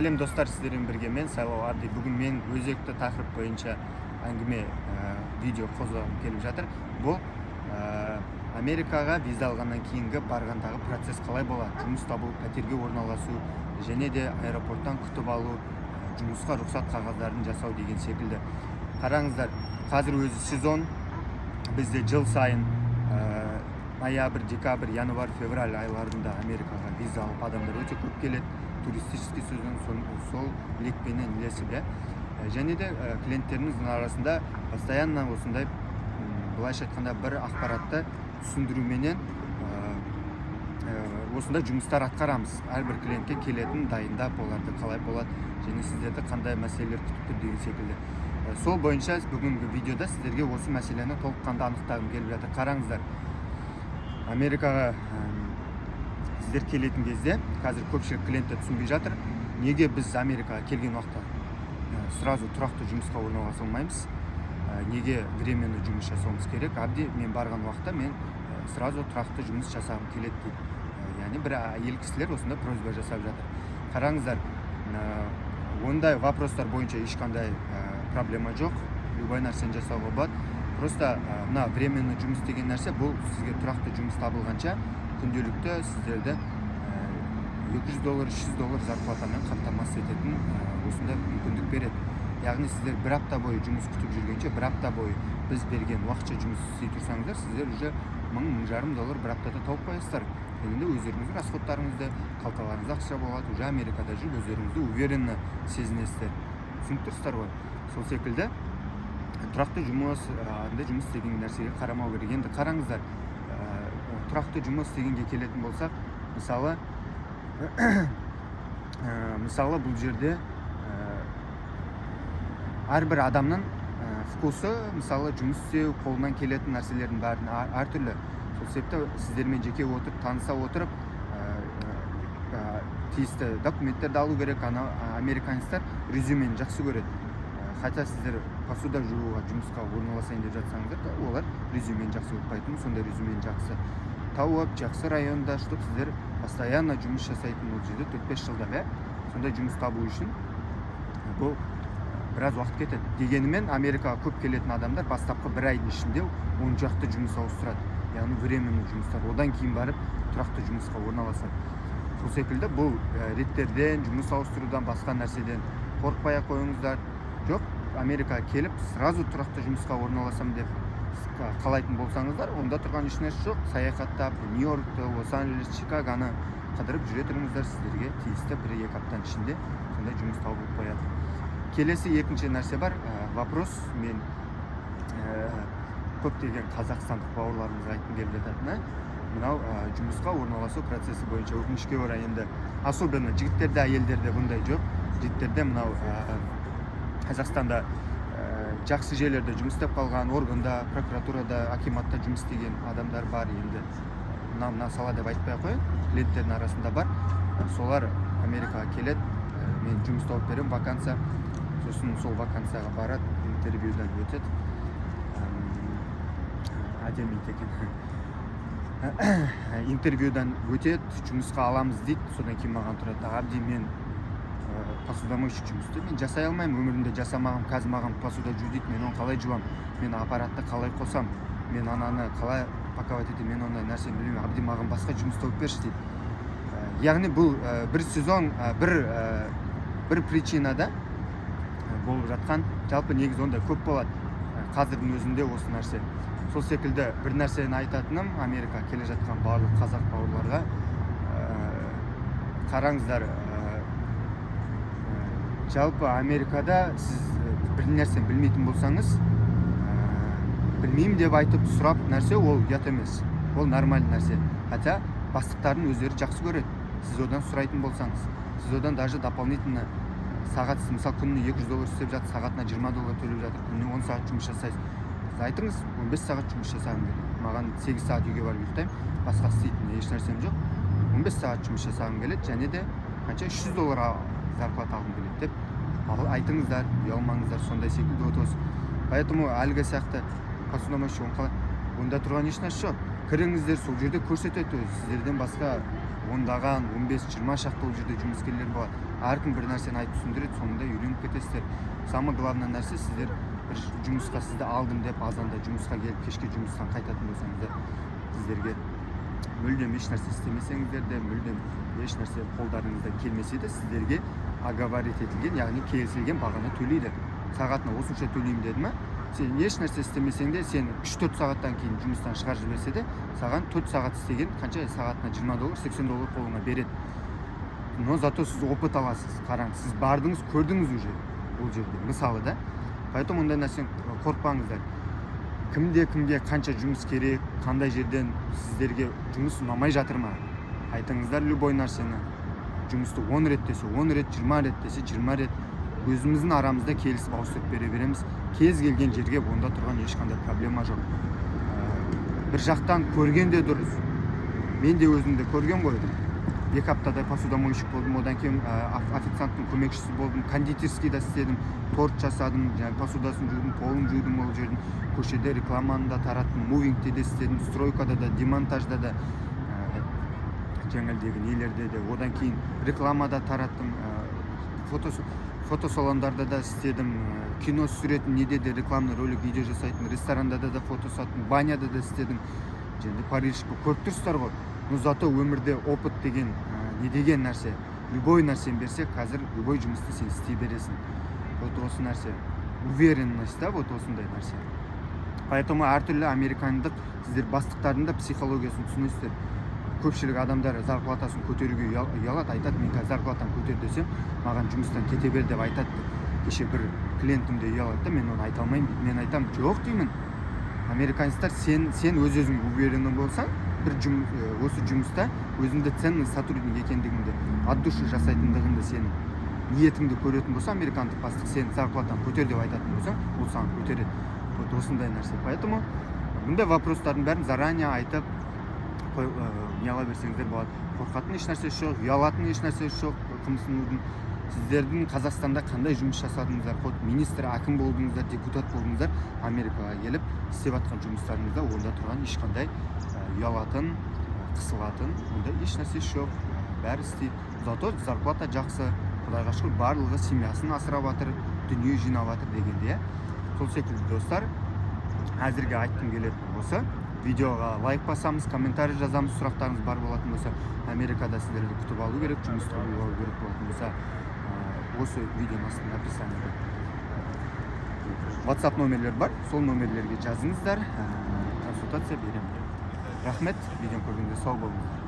Сәлем, достар! Сіздермен бірге мен, Сайлау Абди. Бүгін мен өзекті тақырып бойынша әңгіме, видео қозғағым келіп жатыр. Бұл Америкаға виза алғаннан кейінгі барғандағы процесс қалай болады: жұмыс табу, пәтерге орналасу және де аэропорттан күтіп алу, жұмысқа рұқсат қағаздарын жасау деген секілді. Қараңыздар, қазір өзі сезон бізде жыл сайын ноябрь, декабрь, январь, февраль айларында Америкаға виза алып, адамдар өте көп келеді. Туристический сезон, сол лекпенен ілесіп, иә. Және де клиенттеріміздің арасында постоянно осындай, былайша айтқанда, бір ақпаратты түсіндіруменен осындай жұмыстар атқарамыз. Әрбір клиентке келетін дайындап, оларды қалай болады және сіздерді қандай мәселелер күтіп тұр деген секілді. Сол бойынша бүгінгі видеода сіздерге осы мәселені толыққанды анықтағым келіп жатыр. Қараңыздар, Америкаға сіздер келетін кезде қазір көпшілік клиенттер түсінбей жатыр: неге біз Америкаға келген уақытта сразу тұрақты жұмысқа орналаса алмаймыз, неге временный жұмыс жасауымыз керек? Абди, мен барған уақытта мен сразу тұрақты жұмыс жасағым келеді дейді. Яғни бір әйел кісілер осындай просьба жасап жатыр. Қараңыздар, ондай вопростар бойынша ешқандай проблема жоқ, любой нәрсені жасауға болады. Просто мына временный жұмыс деген нәрсе, бұл сізге тұрақты жұмыс табылғанша күнделікті сіздерді 200 доллар, 300 доллар зарплатамен қамтамасыз ететін осындай мүмкіндік береді. Яғни сіздер бір апта бойы жұмыс күтіп жүргенше, бір апта бойы біз берген уақытша жұмыс істей тұрсаңыздар, сіздер уже 1000, 1500 доллар бір аптада тауып қоясыздар. Және де өздеріңіздің расходтарыңызды, қалталарыңызда ақша болады, уже Америкада жүріп өздеріңізді уверенно сезінесіздер. Түсініп тұрсыздар ғой? Сол секілді тұрақты жұмыс, андай жұмыс деген нәрсеге қарамау керек. Енді қараңыздар, тұрақты жұмыс дегенге келетін болсақ, мысалы, бұл жерде әрбір адамның вкусы, мысалы, жұмыс істеу, қолынан келетін нәрселердің бәрін әртүрлі. Сол себепті сіздермен жеке отырып, таныса отырып, тиісті документтерді алу керек. Ана американецтер резюмені жақсы көреді. Хотя сіздер посуда жууға жұмысқа орналасайын деп жатсаңыздар да, олар резюмені жақсы көреді. Поэтому сондай резюмені жақсы тауып, жақсы районда, чтобы сіздер постоянно жұмыс жасайтын, ол жерде 4-5 жылдап, иә, сондай жұмыс табу үшін бұл біраз уақыт кетеді. Дегенімен Америкаға көп келетін адамдар бастапқы бір айдың ішінде 10 шақты жұмыс ауыстырады, яғни временный жұмыстар, одан кейін барып тұрақты жұмысқа орналасады. Сол секілді бұл реттерден, жұмыс ауыстырудан, басқа нәрседен қорықпай ақ қойыңыздар. Жоқ, Америкаға келіп сразу тұрақты жұмысқа орналасамын деп қалайтын болсаңыздар, онда тұрған ешнәрсе жоқ. Саяхаттап, Нью Йоркты, Лос Анджелес, Чикагоны қыдырып жүре тұрыңыздар, сіздерге тиісті 1-2 аптаның ішінде сондай жұмыс табылып қояды. Келесі екінші нәрсе бар, вопрос, мен көптеген қазақстандық бауырларымызға айтқым келіп жататыны мынау жұмысқа орналасу процесі бойынша. Өкінішке орай, енді особенно жігіттерде, әйелдерде бұндай жоқ, жігіттерде мынау Қазақстанда жақсы жерлерде жұмыс істеп қалған, органда, прокуратурада, акиматта жұмыс істеген адамдар бар. Енді мына мына сала деп айтпай ақ қояйын, клиенттердің арасында бар. Солар Америкаға келеді, мен жұмыс тауып беремін, вакансия. Сосын сол вакансияға барады, интервьюдан өтеді. Әдемі ит екен. Интервьюдан өтеді, жұмысқа аламыз дейді. Содан кейін маған тұрады: «Абди, мен посудомойщик жұмысты мен жасай алмаймын, өмірімде жасамағанмын. Қазір маған посуда жу дейді, мен оны қалай жуамын? Мен аппаратты қалай қосамын? Мен ананы қалай паковать етемін? Мен ондай нәрсені білмеймін. Абди, маған басқа жұмыс тауып берші», – дейді. Яғни бұл бір сезон, бір причинада болып жатқан. Жалпы негізі ондай көп болады. Қазірдің өзінде осы нәрсе. Сол секілді бір нәрсені айтатыным Америкаға келе жатқан барлық қазақ бауырларға: қараңыздар, жалпы Америкада сіз бір нәрсені білмейтін болсаңыз, білмеймін деп айтып сұрап нәрсе, ол ұят емес, ол нормальный нәрсе. Хотя бастықтардың өздері жақсы көреді сіз одан сұрайтын болсаңыз. Сіз одан даже дополнительно сағат, сіз, мысалы, күніне 200 доллар істеп жатыр, сағатына 20 доллар төлеп жатыр, күніне 10 сағат жұмыс жасайсыз. Сіз айтыңыз: «15 сағат жұмыс жасағым келеді маған, 8 сағат үйге барып ұйықтаймын, басқа істейтін еш нәрсем жоқ, 15 сағат жұмыс жасағым келеді және де қанша, 300 доллар зарплата алғым келеді», – деп ал айтыңыздар, ұялмаңыздар. Сондай секілді. Вот осы, поэтому әлгі сияқты посудомойщик, оны қалай, онда тұрған ешнәрсе жоқ. Кіріңіздер, сол жерде көрсетеді өзі. Сіздерден басқа ондаған, 15-20 шақты ол жерде жұмыскерлер болады. Әркім бір нәрсені айтып түсіндіреді, соңында үйреніп кетесіздер. Самое главное нәрсе, сіздер бір жұмысқа сізді алдым деп, азанда жұмысқа келіп, кешке жұмыстан қайтатын болсаңыздар, сіздерге мүлдем еш нәрсе істемесеңіздер де, мүлдем еш нәрсе қолдарыңыздан келмесе де, сіздерге оговорить етілген, яғни келісілген бағаны төлейді. Сағатына осынша төлеймін деді ма, сен еш нәрсе істемесең де, сен 3-4 сағаттан кейін жұмыстан шығарып жіберсе де, саған 4 сағат істеген қанша, сағатына 20 доллар, 80 доллар қолыңа береді. Но зато сіз опыт аласыз. Қараңыз, сіз бардыңыз, көрдіңіз уже ол жерде, мысалы, да. Поэтому ондай нәрседен қорықпаңыздар. Кімде кімге қанша жұмыс керек, қандай жерден сіздерге жұмыс ұнамай жатыр ма, айтыңыздар. Любой нәрсені, жұмысты 10 рет десе 10 рет, 20 рет десе 20 рет, өзіміздің арамызда келісіп, ауыстырып бере береміз кез келген жерге. Онда тұрған ешқандай проблема жоқ. Бір жақтан көрген де дұрыс. Мен де өзім де көрген ғой. 2 аптадай посудомойщик болдым, одан кейін официанттың көмекшісі болдым, кондитерскийда істедім, торт жасадым, жаңағы посудасын жудым, полын жудым ол жердің, көшеде рекламаны да тараттым, мувингте де істедім, стройкада да, демонтажда да, жаңағыдегі нелерде де, одан кейін рекламада тараттым, фотосалондарда да істедім, кино түсіретін неде де, рекламный ролик, видео жасайтын ресторанда да фото саттым, баняда да істедім және Париж, көріп тұрсыздар ғой. Но зато өмірде опыт деген не деген нәрсе, любой нәрсені берсе, қазір любой жұмысты сен істей бересің. Вот осы нәрсе, уверенность да, вот осындай нәрсе. Поэтому әртүрлі американдық сіздер бастықтардың да психологиясын түсінесіздер. Көпшілік адамдар зарплатасын көтеруге ұялады, айтады: «Мен қазір зарплатаны көтер десем, маған жұмыстан кете бер деп айтады», — деп. Кеше бір клиентім де ұялады да, «Мен оны айта алмаймын», — дейді. Мен айтамын: «Жоқ, — деймін, — американецтер сен өз өзіңе уверенный болсаң, бір осы жұмыста өзіңді ценный сотрудник екендігіңді, от души жасайтындығыңды, сенің ниетіңді көретін болса американдық бастық, сен зарплатаны көтер деп айтатын болсаң, ол саған көтереді. Вот осындай нәрсе. Поэтому бұндай вопростардың бәрін заранее айтып қой, не ала берсеңіздер болады. Қорқатын еш нәрсесі жоқ, ұялатын еш нәрсесі жоқ, қымсынудың. Сіздердің Қазақстанда қандай жұмыс жасадыңыздар, хоть министр, әкім болдыңыздар, депутат болдыңыздар, Америкаға келіп істеп жатқан жұмыстарыңызда онда тұрған ешқандай ұялатын, қысылатын ондай еш нәрсесі жоқ. Бәрі істейді, зато зарплата жақсы, құдайға шүкір, барлығы семьясын асырап жатыр, дүние жинап жатыр дегенде, иә. Сол секілді, достар, әзірге айтқым келетіні осы. Видеоға лайк басамыз, комментарий жазамыз. Сұрақтарыңыз бар болатын болса, Америкада сіздерді күтіп алу керек, жұмыс тауып алу керек болатын болса, осы видеоның астында, описаниеда WhatsApp номерлер бар, сол номерлерге жазыңыздар, консультация беремін. Рахмет видеоны көргенде, сау болыңыздар.